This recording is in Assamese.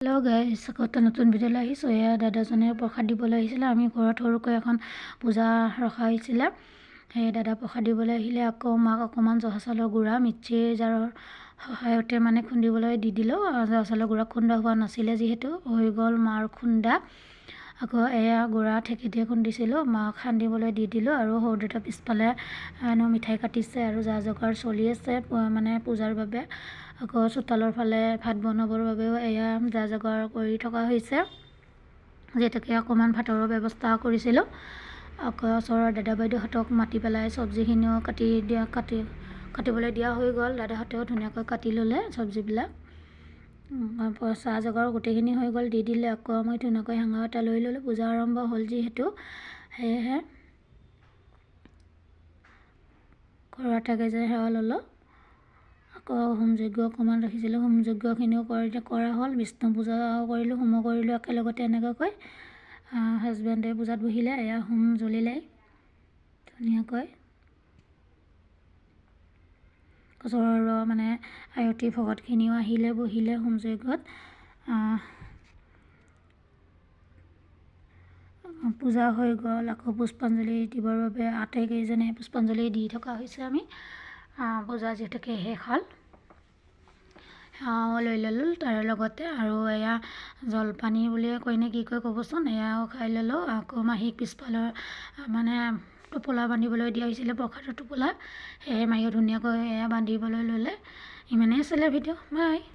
হেল্ল' গাইজ, আকৌ এটা নতুন ভিডিঅ'লৈ আহিছোঁ। এয়া দাদাজনে প্ৰসাদ দিবলৈ আহিছিলে। আমি ঘৰত সৰুকৈ এখন পূজা ৰখা হৈছিলে, সেই দাদা প্ৰসাদ দিবলৈ আহিলে। আকৌ মাক অকণমান জহা চাউলৰ গুড়া মিক্সিৰ জাৰৰ সহায়তে মানে খুন্দিবলৈ দি দিলোঁ। জহা চাউলৰ গুড়া খুন্দা হোৱা নাছিলে যিহেতু, হৈ গ'ল মাৰ খুন্দা। আকৌ এয়া গুড়া ঢেঁকীতে খুন্দিছিলোঁ, মাক খান্দিবলৈ দি দিলোঁ। আৰু সৰু দেউতা পিছফালে হেনো মিঠাই কাটিছে আৰু যা যোগাৰ চলি আছে মানে পূজাৰ বাবে। আকৌ চোতালৰ ফালে ভাত বনাবৰ বাবেও এয়া যা যোগাৰ কৰি থকা হৈছে, যিহেতুকে অকণমান ভাতৰো ব্যৱস্থা কৰিছিলোঁ। আকৌ ওচৰৰ দাদা বাইদেউহঁতক মাতি পেলাই চব্জিখিনিও কাটি দিয়া কাটি কাটিবলৈ দিয়া হৈ গ'ল। দাদাহঁতেও ধুনীয়াকৈ কাটি ল'লে চব্জিবিলাক। চাহ যোগাৰ গোটেইখিনি হৈ গ'ল, দি দিলে। আকৌ মই ধুনীয়াকৈ হেঙাও এটা লৈ ল'লোঁ, পূজা আৰম্ভ হ'ল যিহেতু। সেয়েহে ঘৰৰ আটাইকেইজনে সেৱা ল'লোঁ। আকৌ হোম যজ্ঞ অকণমান ৰাখিছিলোঁ, হোম যজ্ঞখিনিও কৰা হ'ল। বিষ্ণু পূজাও কৰিলোঁ, হোমো কৰিলোঁ একেলগতে এনেকুৱাকৈ। হাজবেণ্ডে পূজাত বহিলে, এয়া হোম জ্বলিলে ধুনীয়াকৈ। ওচৰৰ মানে আয়তী ভকতখিনিও আহিলে, বহিলে হোম যজ্ঞত। পূজা হৈ গ'ল। আকৌ পুষ্পাঞ্জলি দিবৰ বাবে আটাইকেইজনে পুষ্পাঞ্জলি দি থকা হৈছে। আমি পূজা যিহেতুকে শেষ হ'ল, সেৱাও লৈ ল'লোঁ তাৰ লগতে। আৰু এয়া জলপানী বুলিয়ে কয় নে কি কয় ক'বচোন, এয়াও খাই ল'লোঁ। আকৌ মাহীক পিছফালৰ মানে টোপোলা বান্ধিবলৈ দিয়া হৈছিলে, প্ৰসাদৰ টোপোলা। সেয়ে মাহীও ধুনীয়াকৈ এয়া বান্ধিবলৈ ল'লে। ইমানেই আছিলে ভিডিঅ', বাই।